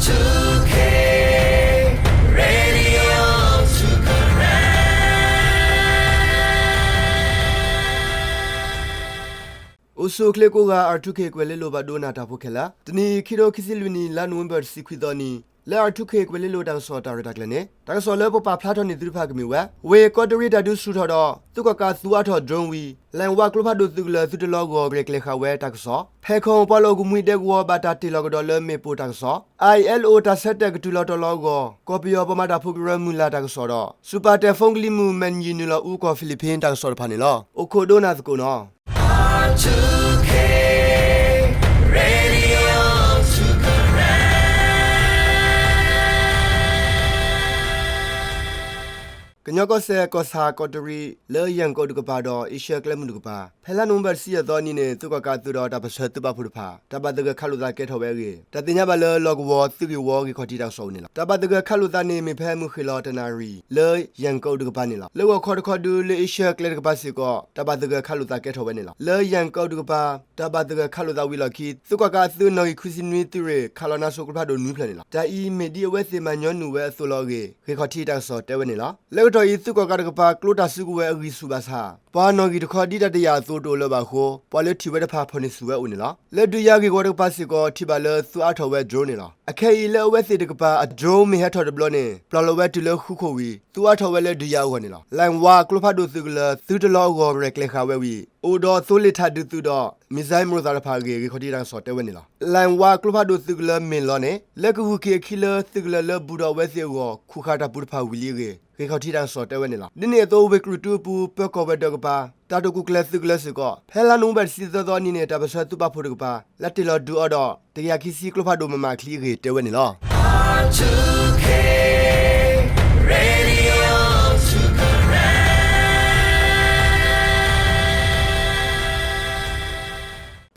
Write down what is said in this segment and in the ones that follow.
two K Radio two Karen အိၣ်ဆူၣ်အိၣ်ချ့ကိးဂၤ R two K ကွဲၤလ့လိၤဘၣ်ဒိကနၣ်တၢ်ဖိခဲလၢာ်, တနံၤအံၤ ခံထိခံဆံလွံၢ်နံၣ် လါနိၣ်ဝ့ဘၢၣ်တဆံခွံသီနံၤ လၢ R two K ကွဲၤလ့လိၤတၢ်ကစီၣ်တၢ်ရဲၣ်တၢ်ကျဲၤန့ၣ် တၢ်ကစီၣ်လၢပပာ်ဖျါထီၣ်န့ၢ်သုတဖၣ်ကမ့ၢ်ဝဲ ဝ့ၢ်ကီးတရံးတၢ်ဒုးဆူၣ်ထီၣ်ဒီး သုးကီၣ်ကးသူအါထီၣ် drone ဝံၤ လၣ်ဝါကျိဖးဒိၣ်သုးကလၢၤသုတလီၤအဂီၢ် ရဲၣ်ကျဲၤဃာ်ဝဲတၢ်ကစီၣ်, ဖဲခုၣ်ပှၤလီၢ်အိၣ်ကမှံဒဲကဝီၤ ဘၣ်တၢ်တ့ၢ်လီၤကဒီးလၢမ့ၣ်ပိၢ်တၢ်ကစီၣ်, ILO တၢ်ဆၢတဲာ်ကတုၤလီၤတီၤလီၤအဂီၢ် ကီၢ်ပယီၤပှၤမၤတၢ်ဖိကရၢမုၢ်လၢ်တၢ်ကစီၣ်ဒီး စူၣ်ပၢၣ်တဲာ်ဖိကလံၤမုၢ် မၢၣ်ယံၣ်နုာ်လီၤအူကီၢ်ဖံးလံးပံးတၢ်ကစီၣ်တဖၣ်န့ၣ်လီၤ. အိၣ်ခိးဒိနၢ်သကိးနီၤ. R two K Radio two Karen ကညီကီၢ်စဲၣ် ကီၢ်ဆၣ် ကီးတရံး လၢယၣ်ကီးတကပၤဒီး အ့ရှၢၣ်ကျဲမုၢ်တကပၤ ဖဲလါနိၣ်ဝ့ဘၢၣ်တဆံယဲၢ်သီနံၤန့ၣ် သုးကီၣ်ကးအသုးဒီးတၢ်ပၢၢ်ဆၢသုးပာ်ဖှိၣ်တဖၣ် တၢ်ဘၣ်သဂၢၢ်ခးလိာ်သးကဲထီၣ်ဝဲအဂ့ၢ် တၢ်သ့ၣ်ညါဘၣ်လၢလီၢ်ကဝီၤသုးဂ့ၢ်ဝီဂ့ၢ်ခီၣ်ထံးတၢ်ကစီၣ်အိၣ်န့ၣ်လီၤ. တၢ်ဘၣ်သဂၢၢ်ခးလိာ်သးန့ၣ် မ့ၢ်ဖဲမုၢ်ဃ့ၢ်လီၤတနၣ်ရံၣ် လၢယၣ်ကီးတကပၤန့ၣ်လီၤ. လၢဂီၤခီတခီဒုး လၢအ့ရှၢၣ်ကျဲတကပၤစ့ၢ်ကီး တၢ်ဘၣ်သဂၢၢ်ခးလိာ်သးကဲထီၣ်ဝဲန့ၣ်လီၤ. လၢယၣ်ကီးတကပၤ တၢ်ဘၣ်သဂၢၢ်ခးလိာ်သးဝံၤအလီၢ်ခံ သုးကီၣ်ကးအသုးနီၣ်ဂံၢ်ခွံဆံနွံသုးရ့ၣ် ခးလီၤနါစိၤကျိဖးဒိၣ်နွံဖျၢၣ်န့ၣ်လီၤ. တၢ်အံၤမ့ၢ်ဒ်အဝဲသ့ၣ်မၤညီနုာ်ဝဲအသိးလီၤအဂ့ၢ် ဂ့ၢ်ခီၣ်ထံးတၢ်ကစီၣ်တဲဝဲန့ၣ်လီၤ. လၢကတီၢ်အံၤ သုးကီၣ်ကးတကပၤ ကျိတၢ်စုကဝဲၤအဂံၢ်ဆူၣ်ဘၣ်ဆၣ် ပှၤနီၣ်ဂံၢ်တခီဒ်တၢ်တယာ်အသိးတအိၣ်လၢၤဘၣ်အဃိ ပှၤလၢထံၣ်ဝဲတဖၣ်ဖီၣ်န့ၢ်ဆူၣ်ဝဲအိၣ်န့ၣ်လီၤ. လၢဒုးယၤဂ့ၢ်ဂီၤတကပၤစ့ၢ်ကီး ထံၣ်ဘၣ်လၢသူအါထီၣ်ဝဲ drone န့ၣ်လီၤ. အခဲအံၤလၢအဝဲသ့ၣ်တကပၤ အ drone မ့ၢ်ဟဲထီၣ်တဘျီန့ၣ် ပျၢ်လီၤဝဲတုၤလၢဃုခိၣ်ဝံၤ သူအါထီၣ်ဝဲလၢဒုးယၤအဂီၢ်န့ၣ်လီၤ. လၣ်ဝါကျိဖးဒိၣ်သုးကလၢၤသုတလီၤအဂီၢ် ရဲၣ်ကျဲၤဃာ်ဝဲဝံၤ အိၣ်ဒီးသိလ့ၣ်ထၣ်ဒုးသုးဒီး missile မိၢ်သးတဖၣ်အဂ့ၢ် ဂ့ၢ်ခီၣ်ထံးတၢ်ကစီၣ်တဲဝဲန့ၣ်လီၤ. လၣ်ဝါကျိဖးဒိၣ်သုးကလၢၤမ့ၢ်လီၤန့ၣ် လၢကဂုၢ်က့ၤအခံလၢသုးကလၢၤလၢဘူးဒီးအဝဲသ့ၣ်အဂီၢ် ခူၣ်ဃာ်တၢ်ပူၤတဖၣ်ဝံၤလံအဂ့ၢ် ဂ့ၢ်ခီၣ်ထံးတၢ်ကစီၣ်တဲဝဲန့ၣ်လီၤ. ဒ်န့ၣ်အသိး ဝ့ၢ်ကြုၢ်တုအပူၤ ပၢၤကီၢ်ဝဲၤဒၢးကပၤ တၢ်တိာ်ကူၣ်ကျဲၤသုးကလၢၤစ့ၢ်ကီး ဖဲလါနိၣ်ဝ့ဘၢၣ်တဆံသၢသီနံၤန့ၣ် တၢ်ပၢၢ်ဆၢသုးပာ်ဖှိၣ်တကပၤ လၢတ့ၢ်လီၤဒုးအီၤဒီး တကယၤခံဆံကျိဖးဒိၣ်မမၣ်ချံအဂ့ၢ် တဲဝဲန့ၣ်လီၤ. R two K Radio two Karen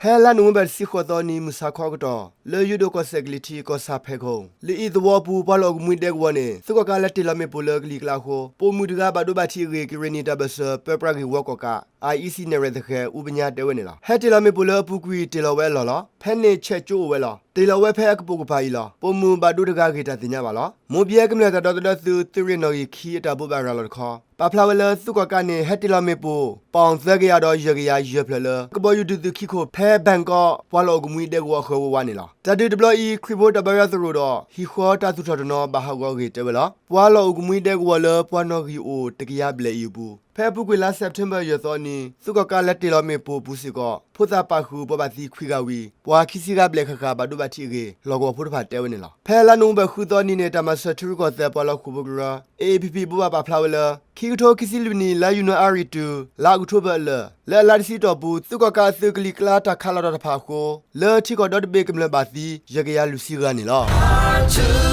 ဖဲလါနိၣ်ဝ့ဘၢၣ်တဆံဃိးသီနံၤ မုၢ်ဆါခီအကတီၢ် လၢယိၤဒိၣ်ကီၢ်စဲၣ်ကလံၤထံး ကီၢ်ဆၣ်ဖဲခုၣ် လၢအံၤသဝီအပူၤ ပှၤလီၢ်အိၣ်ကမှံဒဲကဝီၤန့ၣ် သုးကီၣ်ကးလၢတ့ၢ်လီၤမ့ၣ်ပိၢ်လၢကလံၤကျါအဃိ ပိာ်မုၣ်တဂၤဘၣ်ဒိဘၣ်ထံးအဂ့ၢ် ကရ့ၣ်နံၣ်တၢ်ပၢၢ်ဆၢ ပၢပြးဂ့ၢ်ဝီကီၣ်ကး IEC နဲၣ်ရွဲၣ်သဃဲၤ အူပညါတဲဝဲန့ၣ်လီၤ. ဟဲတ့ၢ်လီၤမ့ၣ်ပိၢ်လၢအပူၤကွံာ်တ့ၢ်လီၤဝဲအလီၢ်လီၤ. ဖဲန့ၣ်ဆဲးကၠိအိၣ်ဝဲလီၤ. တ့ၢ်လီၤဝဲဖဲအကပိာ်ကပၤအံၤလီၤ. ပိာ်မုၣ်ဘၣ်ဒိတဂၤဂ့ၢ်တၢ်သ့ၣ်ညါဘၣ်လီၤ. မိၢ်ဘဲကမျၢၢ်တၢ်ဒီသဒၢသုး သုးရ့ၣ်နီၣ်ဂံၢ်ခံအတၢ်ဘိးဘၣ်ရၤလီၤတခီ ပာ်ဖျါဝဲလၢသုးကီၣ်ကးန့ၣ် ဟဲတ့ၢ်လီၤမ့ၣ်ပိၢ် ပီၣ်သၢကယၤဒီးယဲၢ်ကယၤယဲၢ်ဖျၢၣ်လၢ ကဘီယူၤဒုးသုးခံခိၣ်ဖဲဘၣ်ကီး ပှၤလီၢ်အိၣ်ကမှံဒဲကဝီၤအဃၢၤဝါဝါန့ၣ်လီၤ. တၢ်ဒုးတဘျီအံၤ ခရံာ်ဖိတၢ်ဘါယွၤသရိာ်ဒီး ဟံၣ်ဃီတၢ်သူၣ်ထီၣ်တနီၤဘၣ်ဟးဂီၤအဂ့ၢ်တဲဝဲလီၤ. ပှၤလီၢ်အိၣ်ကမှံဒဲကဝီၤလၢပှၤနီၣ်ဂံၢ်အိၣ်တကယၤဘျဲၣ်အံၤအပူၤ ဖဲအပူၤကွံာ်လါစဲးပထ့ဘၢၣ်ယဲၢ်သီနံၤ သုးကီၣ်ကးလၢတ့ၢ်လီၤမ့ၣ်ပိၢ်အပူၤစ့ၢ်ကီး ဖိသၣ်ပာ်ဃုာ်ပှၤဘၣ်သံခွံဂၤဝံၤ ပှၤခံဆံဂၤဘျဲၣ်ဃၣ်ဃၣ်ဘၣ်ဒိဘၣ်ထံးအဂ့ၢ် လီၢ်ကဝီၤဖိတဖၣ်တဲဝဲန့ၣ်လီၤ. ဖဲလါနိၣ်ဝ့ဘၢၣ်ဃုသီနံၤန့ၣ် တၢ်မၤစၢၤထံရူၢ်ကီၢ်သဲးပှၤလီၢ်ဃိာ်ဖိကရၢ AAPP ဘိးဘၣ်ပာ်ဖျါဝဲလၢ ခံကထိခံဆံလွံၢ်နံၣ် လါယနူၤအါရံၤတုၤ လါအီးကထိဘၢၣ်အလၢာ် လၢအလါတဆံတီၢ်ပူၤ သုးကီၣ်ကးအသုးကလံၤကျါတၢ်ခးလီၤတၢ်တဖၣ်အဃိ လၢထံကီၢ်ဒီတဘ့ၣ်ကမျၢၢ်ဘၣ်သံ ယဲၢ်ကယၤလွံၢ်ဆံဂၤန့ၣ်လီၤ.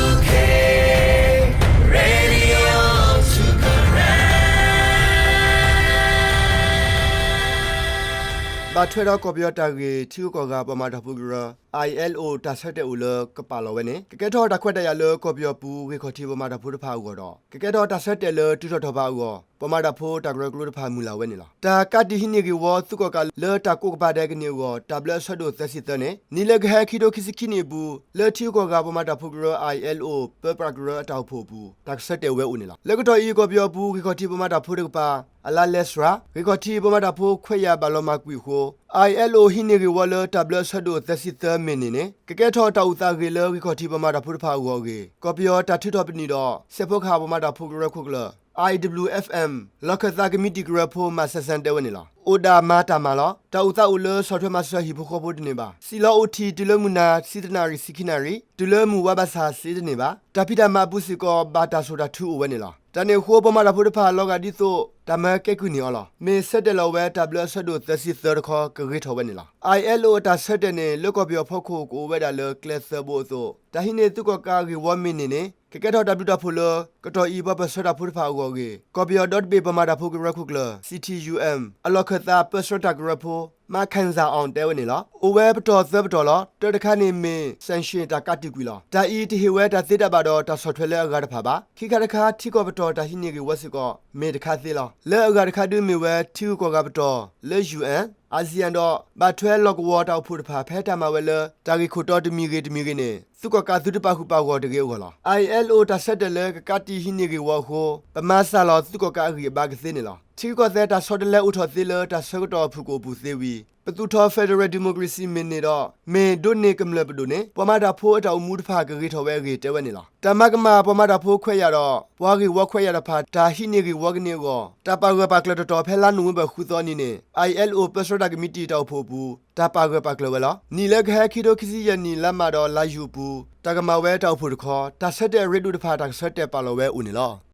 ဘၣ်ထွဲဒီးကီၢ်ပယီၤတၢ်ဂ့ၢ် ထံဂုၤကီၢ်ဂၤပှၤမၤတၢ်ဖိကရၢ ILO တၢ်ဆၢတဲာ်အိၣ်လၢကပာ်လီၤဝဲန့ၣ် ကကဲထီၣ်တၢ်ခွဲးတၢ်ယာ်လၢကီၢ်ပယီၤပူၤ ဂ့ၢ်ခီၣ်ထံးပှၤမၤတၢ်ဖိတဖၣ်အဂီၢ်ဒီး ကကဲထီၣ်တၢ်ဆၢတဲာ်လၢတုၤထီၣ်ထီၣ်ဘးအဂီၢ် ပှၤမၤတၢ်ဖိတၢ်ကရၢကရိတဖၣ်မုၢ်လၢ်ဝဲန့ၣ်လီၤ. တၢ်ကးတံာ်ဟံးန့ၢ်ဂ့ၢ်ဝီသုးကီၣ်ကး လၢတၢ်ကိးကပၤဒဲးကန့ၢ်အဂီၢ် တၢ်ဘျၢအဆၢဒိၣ်သၢဆံသၢန့ၣ် နံၤလၢကဟဲခံကထိခံဆံခံနံၣ်အပူၤ လၢထံဂုၤကီၢ်ဂၤပှၤမၤတၢ်ဖိကရၢ ILO ပၢပြးကရၢအတၢ်အိၣ်ဖှိၣ်အပူၤ တၢ်ကဆၢတဲာ်ဝဲအိၣ်န့ၣ်လီၤ. လၢကတီၢ်အံၤ ကီၢ်ပယီၤပူၤ ဂ့ၢ်ခီၣ်ထံးပှၤမၤတၢ်ဖိတကပၤ အလါလဲစှၤ ဂ့ၢ်ခီၣ်ထံးပှၤမၤတၢ်ဖိခွဲးယာ်ဘၣ်လီၤမၢ်ကွံာ်အဃိ ILO ဟံးန့ၢ်ဂ့ၢ်ဝီလၢတၢ်ဘျၢအဆၢဒိၣ်သၢဆံသၢမ့ၢ်န့ၣ်န့ၣ် ကကဲထီၣ်တၢ်အိၣ်သးဂ့ၤလၢဂ့ၢ်ခီၣ်ထံးပှၤမၤတၢ်ဖိတဖၣ်အဂီၢ်အဂ့ၢ် ကီၢ်ပယီၤတၢ်ထုးထီၣ်ပနံာ်ဒီး စဲးဖိကဟၣ်ပှၤမၤတၢ်ဖိကရၢခိၣ်ကျၢၢ် IWFM လီၢ်ခၢၣ်သးကမံးတံာ်ကရၢဖိ မၣ်စဲးစဲးတဲဝဲန့ၣ်လီၤ. အိၣ်ဒၣ်မၤတၢ်မၤလီၤ. တၢ်အိၣ်သးအိၣ်လၢဆီၣ်ထွဲမၤစၢၤဟံၣ်ဖိဃီဖိတန့ၢ်ဘၣ်. စံးလီၤအိၣ်ထံးတုၤလၢမုၢ်နၤ ဆံတနၣ်ရံၣ်ဆံခံနၣ်ရံၣ် တုၤလၢမုၢ်ဝါဘၣ်ဆၣ်စ့တန့ၢ်ဘၣ်. တၢ်ဖံးတၢ်မၤအပူၤစ့ၢ်ကီး ဘၣ်တၢ်ဆိၣ်တၢ်ထုးအိၣ်ဝဲန့ၣ်လီၤ. တၢ်န့ၣ်အဃိ ပှၤမၤတၢ်ဖိတဖၣ်လီၤဂာ်ဒ်သိး တၢ်မၢကဲကုၢ်န့ၢ်အီၤလီၤ. မ့ၢ်ဆၢတဲာ်လီၤဝဲတၢ်ဘျၢအဆၢဒိၣ်သၢဆံသၢတခီ ကဂ့ၤထီၣ်ဝဲန့ၣ်လီၤ. ILO အတၢ်ဆၢတဲာ်န့ၣ် လၢကီၢ်ပယီၤဖီခိၣ်ကအိၣ်ဝဲဒၣ်လၢကျဲသၢဘိအသိး တၢ်ဟံးန့ၢ်သုးကီၣ်ကးဂ့ၢ်ဝီမ့ၢ်န့ၢ်န့ၣ် ကကဲထီၣ်တၢ်ဘျုးတၢ်ဖှိၣ်လၢ ကတီၢ်အံၤပှၤပၢၢ်ဆၢတၢ်ဖိတဖၣ်အဂီၢ်အဂ့ၢ် ကီၢ်ပယီၤဒီတဘ့ၣ်ပှၤမၤတၢ်ဖိကရၢခိၣ်ကျၢၢ် CTUM အလီၢ်ခၢၣ်သးပၢဆှၢတၢ်ကရၢဖိ မၣ်ခၣ်စၣ်အီၣ်တဲဝဲန့ၣ်လီၤ. အိၣ်ဝဲပတီၢ်သၢပတီၢ်လီၤ. တၢတခါန့ၣ်မ့ၢ် sanction တၢ်ကးတံာ်ကွံာ်လီၤ. တၢ်အံၤတဟ့ၣ်ဝဲတၢ်သ့တၢ်ဘၣ်ဒီးတၢ်ဆီၣ်ထွဲလၢအဂၤတဖၣ်ဘၣ်. ခံခါတခါ ထံကီၢ်ပတီၢ်တၢ်ဟံးန့ၢ်ဂ့ၢ်ဝီစ့ၢ်ကီး မ့ၢ်တခါသ့လီၤ. လၢအဂၤတခါဒုးမ့ၢ်ဝဲထံဂုၤကီၢ်ဂၤပတီၢ် လၢ UN, ASEAN ဒီး ဘၣ်ထွဲလီၢ်ကဝီၤတၢ်အိၣ်ဖှိၣ်တဖၣ် ဖဲတၢ်မၤဝဲလၢ တၢ်ဂ့ၢ်ခိၣ်တီတမံၤဂ့ၤတမံၤဂ့ၤန့ၣ် သုးကီၣ်ကးသုးတပာ်ဃုာ်ပာ်ဂီၢ်တဂ့ၤအဂီၢ်လီၤ. ILO တၢ်ဆၢတဲာ်လၢကကးတံာ်ဟံးန့ၢ်ဂ့ၢ်ဝီအဃိ ပမၤစှၤလီၤသုးကီၣ်ကးအဂံၢ်အဘါကသ့န့ၣ်လီၤ. ထံကီၢ်သဲးတၢ်ဆီတလဲအိၣ်ထီၣ်သ့လၢ တၢ်ဆၢကတီၢ်အဖုၣ်ကအိၣ်ပူၤသ့ဝံၤ ပသူၣ်ထီၣ် Federal Democracy မ့ၢ်န့ၢ်ဒီး မ့ၢ်ဒိးန့ၢ်ကမျၢၢ်ပဒိၣ်န့ၣ် ပှၤမၤတၢ်ဖိအတၢ်အိၣ်မူတဖၣ်ကဂ့ၤထီၣ်ဝဲအဂ့ၢ်တဲဝဲန့ၣ်လီၤ. တၢ်မၤကမၣ်ပှၤမၤတၢ်ဖိခွဲးယာ်ဒီး ပှၤဂ့ၢ်ဝီခွဲးယာ်တဖၣ် တၢ်ဟံးန့ၢ်ဂ့ၢ်ဝီကန့ၢ်အဂီၢ် တၢ်ပာ်ဂၢၢ်ပာ်ကျၢၤတတီၤဖဲလါနိၣ်ဝ့ဘၢၣ်ဃုသီအနံၤန့ၣ် ILO ပၢဆှၢတၢ်ကမံးတံာ်တၢ်အိၣ်ဖှိၣ်အပူၤ တၢ်ပာ်ဂၢၢ်ပာ်ကျၢၤဝဲလီၤ. နံၣ်လၢကဟဲ ခံထိခံဆံယဲၢ်နံၣ် လါမးဒီးလါယူၤအပူၤ တၢ်ကမၤဝဲတၢ်အိၣ်ဖှိၣ်တခီ တၢ်ဆၢတဲာ်အရ့ဒိၣ်တဖၣ် တၢ်ကဆၢတဲာ်ပာ်လီၤဝဲအိၣ်န့ၣ်လီၤ.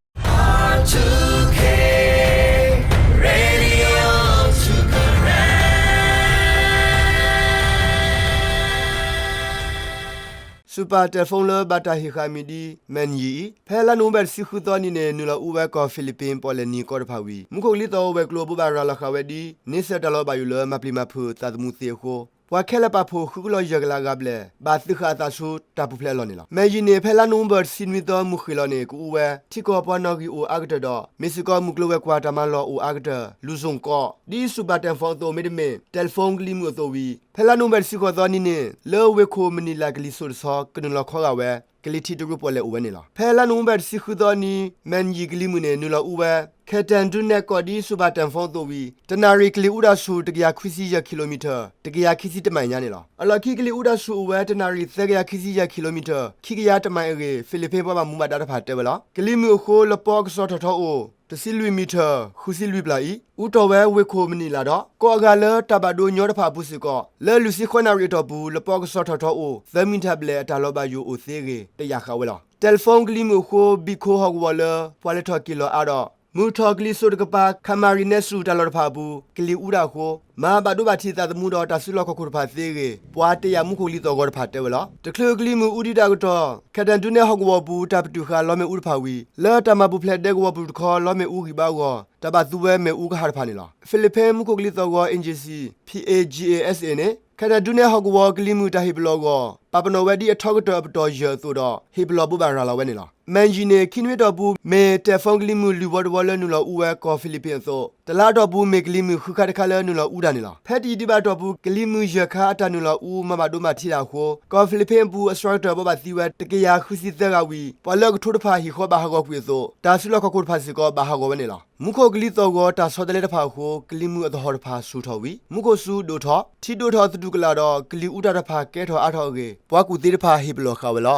စူၣ်ပၢ် တယ်လီဖုန်း လၢဘၣ်တၢ်ဟ့ၣ်ဃာ်အမံၤဒ် Meng Yi အံၤ ဖဲလါနိၣ်ဝ့ဘၢၣ်တဆံဃုသီနံၤန့ၣ် နုာ်လီၤအူဝဲကီၢ်ဖံးလံးပ့း ပီၣ်လဲၣ်နံၤကီၢ်တဖၣ်ဝံၤ မူခိၣ်ကလံၤသီၣ်ဂီၤဝဲၤကျိၤဘိးဘၣ်ရၤလီၤဃာ်ဝဲဒ် န့ဆၢၣ်တၢ်လီၤဘၣ်ယိၣ်လၢမၤပျံၤမၤဖုးသးသမူသ့အဃိ ပှၤခဲလၢာ်ပာ်ဖှိၣ်ဃုကလီၢ်ယဲၢ်ကလးဂၤဘျဲၣ် ဘၣ်သုးဃာ်အသးဆူတၢ်ပူၤဖျဲးအလီၢ်န့ၣ်လီၤ. Meng Yi န့ၣ် ဖဲလါနိၣ်ဝ့ဘၢၣ်တဆံနွံသီမုၢ်ဃ့ၢ်လီၤန့ၣ် ကအူဝဲ ထံကီၢ်ပှၤနီၣ်ဂံၢ်အိၣ်အါကတၢၢ်ဒီး မ့ၢ်စ့ၢ်ကီးမုၢ်ကျိၤဝဲၤကွာ်တၢ်မၤလီၢ်အိၣ်အါကတၢၢ် လူၤစိၣ်ကီၢ် ဒ်စူၣ်ပၢ် တယ်လီဖုန်း အသိး မ့တမ့ၢ် တယ်လီဖုန်း ကလံၤမုၢ်အသိးဝံၤ ဖဲလါနိၣ်ဝ့ဘၢၣ်တဆံဃိးသီနံၤန့ၣ် လၢဝ့ၢ်ခိၣ်မနံၤလးကလံၤစိးတဆီ ကနုာ်လီၤခီဂာ်ဝဲ ကလံၤထံးတရူးပီၣ်လဲၣ်အိၣ်ဝဲန့ၣ်လီၤ. ဖဲလါနိၣ်ဝ့ဘၢၣ်တဆံဃုသီနံၤ Meng Yi ကလံၤမုၢ်န့ၣ် နုာ်လီၤအူဝဲ Kyauktaun ဒုးနဲၣ်ကီၢ် ဒ်စူၣ်ပၢ် တယ်လီဖုန်း အသိးဝံၤ တနၣ်ရံၣ်ကလံၤအူတၢ်ဆူၣ် တကယၤခွံဆံယဲၢ် kilometer တကယၤခံဆံတမံးညါန့ၣ်လီၤ. အလီၢ်ခံကလံၤအူတၢ်ဆူၣ်အိၣ်ဝဲ တနၣ်ရံၣ် သၢကယၤခံဆံယဲၢ် kilometer ခံကယၤတမံးအဂ့ၢ် ဖံးလံးပ့းပှၤဘၣ်မူဘၣ်ဒါတဖၣ်တဲဝဲလီၤ. ကလံၤမုၢ်အဃိ လပီကစီၤထီၣ်ထီအိၣ် တဆံလွံၢ် meter ဃုဆံလွံၢ်ပျၢ်အံၤ အူတီၢ်ဝဲဝ့ၢ်ခိၣ်မနံၤလးဒီး ကီၢ်အဂၤလၢတၢ်ဘၣ်ဒိညီတဖၣ်အပူၤစ့ၢ်ကီး လၢလွံၢ်ဆံဃိးနၣ်ရံၣ်အတီၢ်ပူၤ လပီကစီၤထီၣ်ထီအိၣ် သၢ meter ဘျဲၣ်အတၢ်လီၤဘၣ်ယိၣ်အိၣ်သ့အဂ့ၢ် တယာ်ဃာ်ဝဲလီၤ. တယ်လီဖုန်း ကလံၤမုၢ်အဃိ ဘံၣ်ခိၣ်ဟီၣ်ကဝီၤလၢ ပှၤလဲၤထီၣ်က့ၤလီၤအါဒီး မုၢ်ထီၣ်ကလံၤစိးတကပၤ ခမရံၣ်နဲၣ်စူၣ် တၢ်လီၢ်တဖၣ်အပူၤ ကလံၤအူတၢ်အဃိ မၤဘၣ်ဒိဘၣ်ထံးသးသမူဒီးတၢ်စုလီၢ်ခီၣ်ခိၣ်တဖၣ်သ့အဂ့ၢ် ပှၤတဲယၤမူခိၣ်ကလံၤသီၣ်ဂီၤတဖၣ်တဲဝဲလီၤ. တချုးကလံၤမုၢ်အူဒံးတၢ်အကတီၢ် Kyauktaun ဒုးနဲၣ်ဟီၣ်ကဝီၤအပူၤ တၢ်ပတုာ်ဃာ်လီမ့ၣ်အူတဖၣ်ဝံၤ လၢတၢ်မၤပူၤဖျဲးဒဲကဝီၤပူၤတခီ လီမ့ၣ်အူဂံၢ်ဘါအဂီၢ် တၢ်ဘၣ်သူဝဲမ့ၣ်အူကဟၣ်တဖၣ်န့ၣ်လီၤ. ဖံးလံးပ့းမူခိၣ်ကလံၤသီၣ်ဂီၤ agency PAGASA န့ၣ် Kyauktaun ဒုးနဲၣ်ဟီၣ်ကဝီၤကလံၤမုၢ်တၢ်ဟ့ၣ်ပလီၢ်အဂီၢ် ပာ်ပနီၣ်ဝဲဒ်အထီကတၢၢ်အပတီၢ်ယဲၢ်အသိးဒီး ဟ့ၣ်ပလီၢ်ဘိးဘၣ်ရၤလီၤဝဲန့ၣ်လီၤ. Meng Yi န့ၣ် ခံနွံအတီၢ်ပူၤ မ့ၢ် တယ်လီဖုန်း ကလံၤမုၢ်လွံၢ်ဝီတဝီလၢနုာ်လီၤအူဝဲကီၢ်ဖံးလံးပ့းအသိး တလါအတီၢ်ပူၤ မ့ၢ်ကလံၤမုၢ်ဃုခါတခါလၢနုာ်လီၤအူတၢ်န့ၣ်လီၤ. ဖဲတယံာ်ဒံးဘၣ်အတီၢ်ပူၤ ကလံၤမုၢ်ယဲၢ်ခါအတၢ်နုာ်လီၤအူ မၤဘၣ်ဒိမၤထံးတၢ်အဃိ ကီၢ်ဖံးလံးပ့းအပူၤအစှၤကတၢၢ်ဘိးဘၣ်သံဝဲ တကယၤဃုဆံသၢဂၤဝံၤ ပှၤလၢအကထိတဖၣ်ဟံၣ်ဃီဘၣ်ဟးဂီၤကွံာ်အသိး တၢ်စုလီၢ်ခီၣ်ခိၣ်တဖၣ်စ့ၢ်ကီးဘၣ်ဟးဂီၤဝဲန့ၣ်လီၤ. မူခိၣ်ကလံၤသီၣ်ဂီၤတၢ်ဆီတလဲတဖၣ်အဃိ ကလံၤမုၢ်အသဟီၣ်တဖၣ်ဆူၣ်ထီၣ်ဝံၤ မူခိၣ်စူၤဒိၣ်ထီၣ် ထံဒိၣ်ထီၣ်သတူၢ်ကလာ်ဒီး ကလံၤအူတၢ်တဖၣ်ကဲထီၣ်အါထီၣ်အဂ့ၢ် ပှၤကူၣ်သ့တဖၣ်ဟ့ၣ်ပလီၢ်ဃာ်ဝဲလီ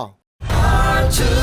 ၤ.